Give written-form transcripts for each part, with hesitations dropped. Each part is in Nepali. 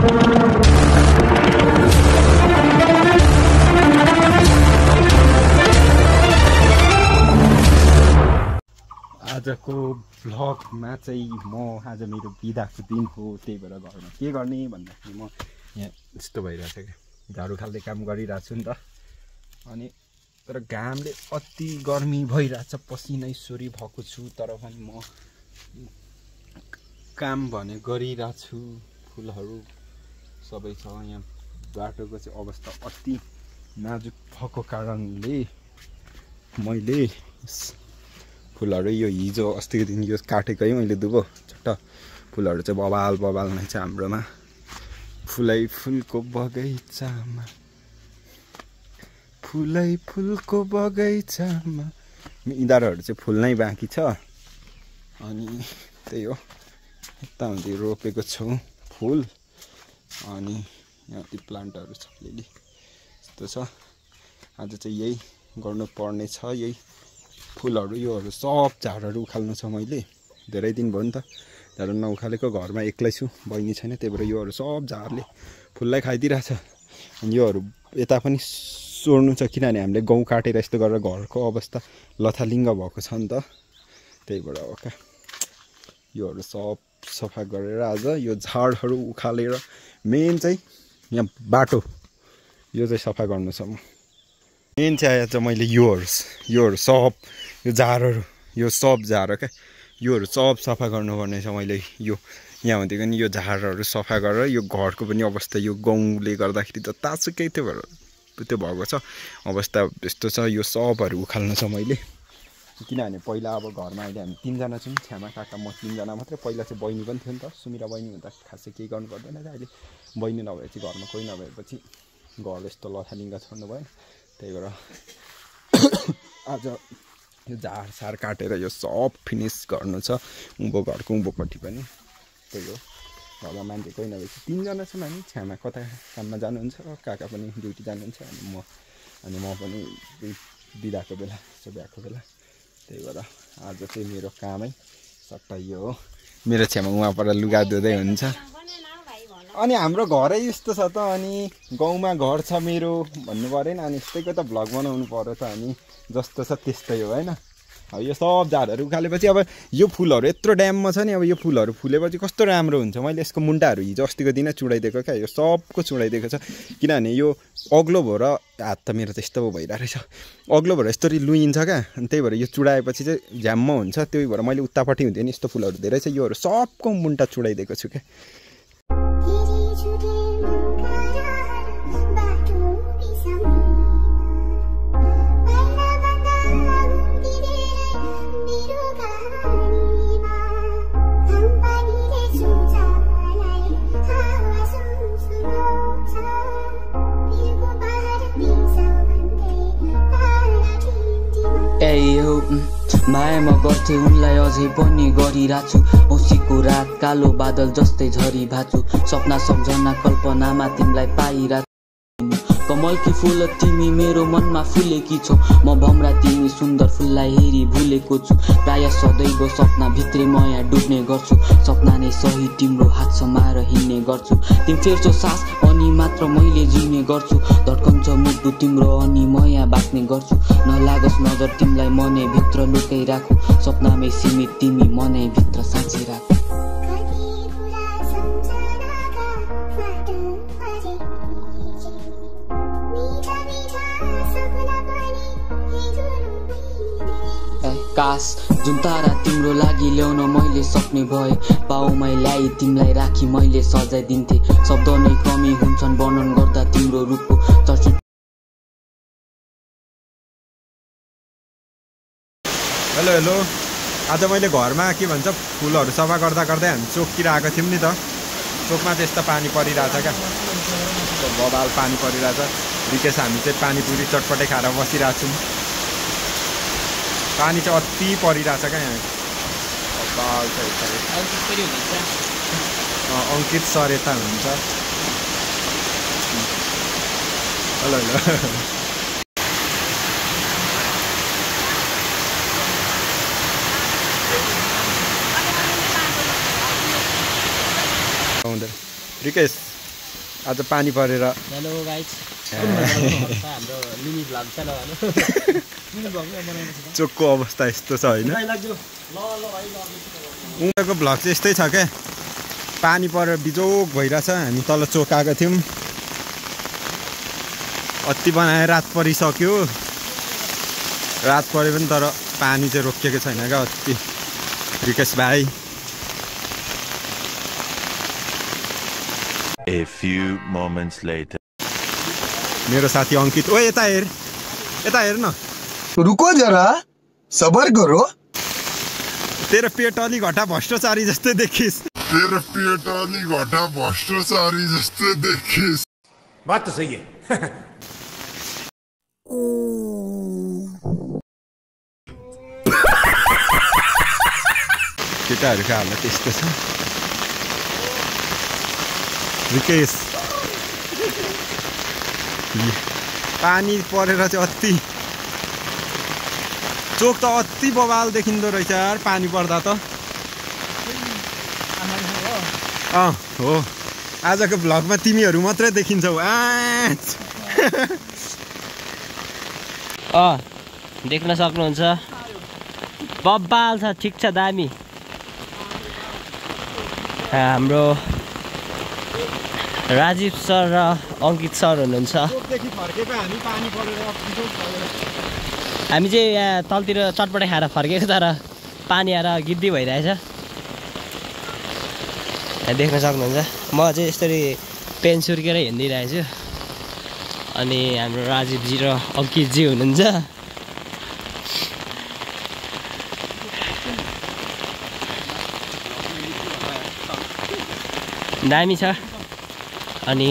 आजको भ्लगमा चाहिँ म आज मेरो बिदाको दिन हो, त्यही भएर घरमा के गर्ने भन्दाखेरि म यहाँ यस्तो भइरहेछ क्या, झाडु खाल्दै काम गरिरहेको छु नि त। अनि तर घामले अति गर्मी भइरहेछ, पसिना इसोरी भएको छु, तर पनि म काम भने गरिरहेको छु। फुलहरू सबै छ, यहाँ बाटोको चाहिँ अवस्था अति नाजुक भएको कारणले मैले फुलहरू यो हिजो अस्तिको दिन यो काटेकै मैले दुबो चट्ट फुलहरू चाहिँ बबाल बबाल नै छ हाम्रोमा। फुलै फुलको बगैँचामा, फुलै फुलको बगैँचामा इँदारोहरू चाहिँ फुल्नै बाँकी छ। अनि त्यही हो, यता हुँदै रोपेको छौँ फुल। अनि यहाँ ती प्लान्टहरू छ अलिअलि यस्तो छ। आज चाहिँ यही गर्नुपर्ने छ, यही फुलहरू योहरू सब झारहरू उखाल्नु छ। मैले धेरै दिन भयो नि त झारु नउखालेको, घरमा एक्लै छु, बहिनी छैन, त्यही भएर योहरू सब झारले फुललाई खाइदिरहेछ। अनि योहरू यता पनि सोड्नु छ, किनभने हामीले गहुँ काटेर यस्तो गरेर घरको अवस्था लथालिङ्ग भएको छ नि त, त्यही भएर हो क्या। योहरू सब सफा गरेर आज यो झारहरू उखालेर मेन चाहिँ यहाँ बाटो यो चाहिँ सफा गर्नु छ। म मेन चाहिँ आज मैले योहरू सब यो झारहरू यो सब झार क्या, योहरू सब सफा गर्नुपर्ने छ। मैले यो यहाँ हुँदैको नि यो झारहरू सफा गरेर यो घरको पनि अवस्था यो गहुँले गर्दाखेरि त तासुकै त्यो भएको छ अवस्था यस्तो छ। यो सबहरू उखाल्नु छ मैले, किनभने पहिला अब घरमा अहिले हामी 3 जना छौँ, छ्यामा काका म 3 जना मात्रै। पहिला चाहिँ बहिनी पनि थियो नि त, सुमिरा बहिनी हुँदा खासै केही गर्नु पर्दैन थियो। अहिले बहिनी नभएपछि घरमा कोही नभएपछि घर यस्तो लथालिङ्ग छोड्नु भयो, त्यही भएर आज यो झारसार काटेर यो सब फिनिस गर्नु छ। उँभो घरको उँभोपट्टि पनि त्यही हो, घरमा मान्छे कोही नभएपछि 3 जना छौँ हामी। छ्यामा कता काममा जानुहुन्छ, काका पनि ड्युटी जानुहुन्छ, अनि म पनि बिदाको बेला यसो भ्याएको बेला, त्यही भएर आज चाहिँ मेरो कामै सट्टा यो हो। मेरो छेउमा उहाँ पर लुगा धुँदै हुन्छ। अनि हाम्रो घरै यस्तो छ त, अनि गाउँमा घर छ मेरो भन्नु परेन, अनि यस्तैको त भ्लग बनाउनु पर्यो त। अनि जस्तो छ त्यस्तै हो होइन। अब यो सब झारहरू उखालेपछि अब यो फुलहरू यत्रो ड्याममा छ नि, अब यो फुलहरू फुलेपछि कस्तो राम्रो हुन्छ। मैले यसको मुन्टाहरू हिजो अस्तिको दिन चुडाइदिएको क्या, यो सबको चुडाइदिएको छ। किनभने यो अग्लो भएर हात त मेरो त यस्तो भइरहेको रहेछ, अग्लो भएर यस्तरी लुइन्छ क्या, अनि त्यही भएर यो चुडाएपछि चाहिँ झ्याम्म हुन्छ। त्यही भएर मैले उतापट्टि हुँदैन यस्तो फुलहरू धेरै छ, योहरू सबको मुन्टा चुडाइदिएको छु क्या। मायामा गर्थे उनलाई अझै पनि गरिरहेको छु। औँसीको रात कालो बादल जस्तै झरी भाछु, सपना सम्झना कल्पनामा तिमीलाई पाइरहेको। कमलकी फुल तिमी मेरो मनमा फुलेकी छौ, म भमरा तिमी सुन्दर फुललाई हेरी भुलेको छु। प्राय सधैँको सपना भित्रै माया डुब्ने गर्छु, सपना नै सही तिम्रो हात समाएर हिँड्ने गर्छु। तिमी फेर्छौ सास अनि मात्र मैले जिउने गर्छु, धड्कन्छ मुटु तिम्रो अनि माया बाँच्ने गर्छु। नलागोस् नजर तिमीलाई मनै भित्र लुकाइ राखु, सपनामै सीमित तिमी मनै भित्र साँची राखु। काश जुन तारा तिम्रो लागि ल्याउन मैले सक्ने भए, पाउमै ल्याई तिमीलाई राखी मैले सजाइदिन्थे। शब्द नै कमी हुन्छन् वर्णन गर्दा तिम्रो रूपको चर्चित। हेलो आज मैले घरमा के भन्छ फुलहरू सफा गर्दा गर्दै हामी चोकतिर आएको थियौँ नि त। चोकमा चाहिँ यस्तो पानी परिरहेछ क्या, बबाल पानी परिरहेछ। विकेश हामी चाहिँ पानीपुरी चटपटे खाएर बसिरहेको छौँ। पानी चाहिँ अति परिरहेछ क्या यहाँ, बबाल छ। अङ्कित सर यता हुन्छ। हेलो रिकेश आज पानी परेर हेलो गाइस हाम्रो मिनी भ्लग छ ल चोकको अवस्था यस्तो छ होइन उनीहरूको भ्लग चाहिँ यस्तै छ क्या पानी परेर बिजोक भइरहेछ हामी तल चोक आएको थियौँ अति बनाएर रात परिसक्यो रात परे पनि तर पानी चाहिँ रोकिएको छैन क्या अति रिकेश भाइ A few moments later. मेरो साथी अंकित ओ यता हेर न रुको जरा सबर करो तेरो पेट अलि घटा भ्रष्टाचारी जस्तै देखिस बात तो सही है केटाहरूको हालत यस्तो छ रिकेश पानी परेर चाहिँ अति चोक त अति बवाल देखिँदो रहेछ यार पानी पर्दा त हो आजको भ्लगमा तिमीहरू मात्रै देखिन्छौ देख्न सक्नुहुन्छ बब्बाल छ ठिक छ दामी हाम्रो राजीव सर र अंकित सर हुनुहुन्छ हामी चाहिँ यहाँ तलतिर चटपटे खाएर फर्केको तर पानी आएर गिद्दी भइरहेछ देख्न सक्नुहुन्छ म चाहिँ यसरी पेन सुर्केर हिँडिरहेछु अनि हाम्रो राजीवजी र अंकितजी हुनुहुन्छ दामी छ अनि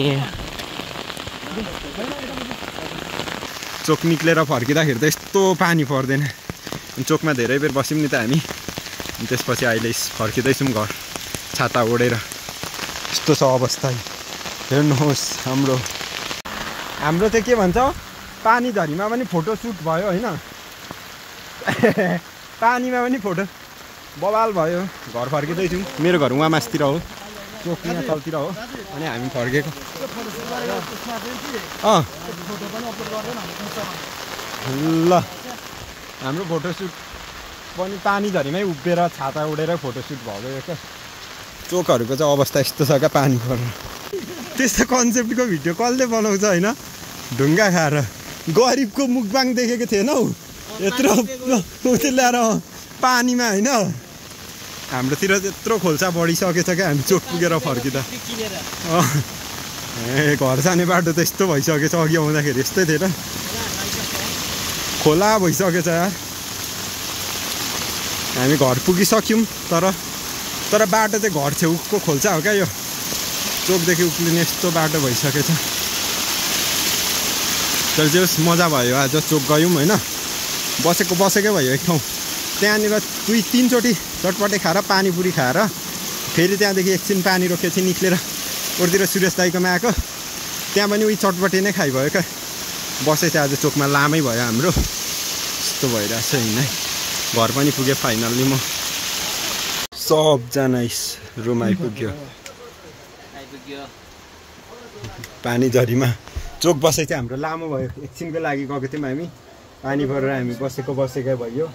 चोक निक्लेर फर्किँदाखेरि त यस्तो पानी पर्दैन चोकमा धेरै बेर बस्यौँ नि त हामी अनि त्यसपछि अहिले फर्किँदैछौँ घर छाता ओढेर यस्तो छ अवस्था हेर्नुहोस् हाम्रो चाहिँ के भन्छ पानी झरीमा पनि फोटोसुट भयो होइन पानीमा पनि फोटो बवाल भयो घर फर्किँदैछौँ मेरो घर उहाँ मासतिर हो चोक यहाँ तलतिर हो अनि हामी फर्केको ल हाम्रो फोटोसुट पनि पानी झरीमै उभिएर छाता उडेर फोटोसुट भयो क्या चोकहरूको चाहिँ अवस्था यस्तो छ क्या पानी परेर त्यस्तो कन्सेप्टको भिडियो कसले बनाउँछ होइन ढुङ्गा खाएर गरिबको मुखबाङ देखेको थिएन हौ यत्रो उति ल्याएर पानीमा होइन हाम्रोतिर यत्रो खोल्सा बढिसकेछ क्या हामी चोक पुगेर फर्किँदा ए घर जाने बाटो त यस्तो भइसकेछ अघि आउँदाखेरि यस्तै थिएन खोला भइसकेछ यार हामी घर पुगिसक्यौँ तर बाटो चाहिँ घर छेउको खोल्सा हो क्या यो चोकदेखि उक्लिने यस्तो बाटो भइसकेछ तर जे होस् मजा भयो आज चोक गयौँ होइन बसेकै भयो एक ठाउँ त्यहाँनिर 2-3 चोटि चटपटे खाएर पानीपुरी खाएर फेरि त्यहाँदेखि एकछिन पानी रोकेपछि निक्लेर उर्तिर सुरेश दाइकोमा आएको त्यहाँ पनि उही चटपटे नै खाइभयो क्या बसे चाहिँ आज चोकमा लामै भयो हाम्रो यस्तो भइरहेछ हिँड्नै घर पनि पुगेँ फाइनल्ली म सबजना रुम आइपुग्यो पानी झरीमा चोक बसे चाहिँ हाम्रो लामो भयो एकछिनको लागि गएको थियौँ हामी पानी परेर हामी बसेकै भयो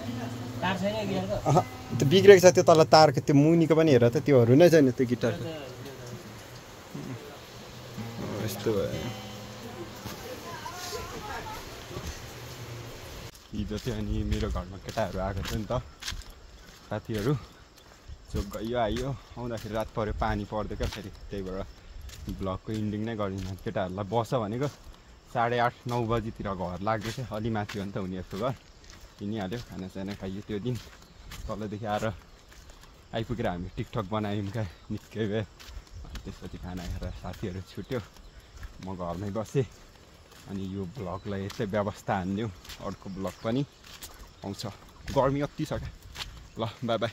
त्यो बिग्रेको छ त्यो तल तारको त्यो मुनिको पनि हेर त त्योहरू नै छैन त्यो गिटारको यस्तो भयो हिजो चाहिँ अनि मेरो घरमा केटाहरू आएको थियो नि त साथीहरू चोक गयो आयो आउँदाखेरि रात पऱ्यो पानी पर्दै क्या फेरि त्यही भएर भ्लगको इन्डिङ नै गरिदिनु केटाहरूलाई बस भनेको 8:30-9 बजीतिर घर लाग्दै थियो अलि माथि हो नि त उनीहरूको घर किनिहाल्यो खानासाना खाइयो त्यो दिन तलदेखि आएर आइपुगेर हामी टिकटक बनायौँ क्या निकै बेर त्यसपछि खाना खाएर साथीहरू छुट्यो म घरमै बसेँ अनि यो भ्लगलाई यस्तै व्यवस्था हान्दिउँ अर्को भ्लग पनि आउँछ गर्मी अति छ क्या ल बाई बाई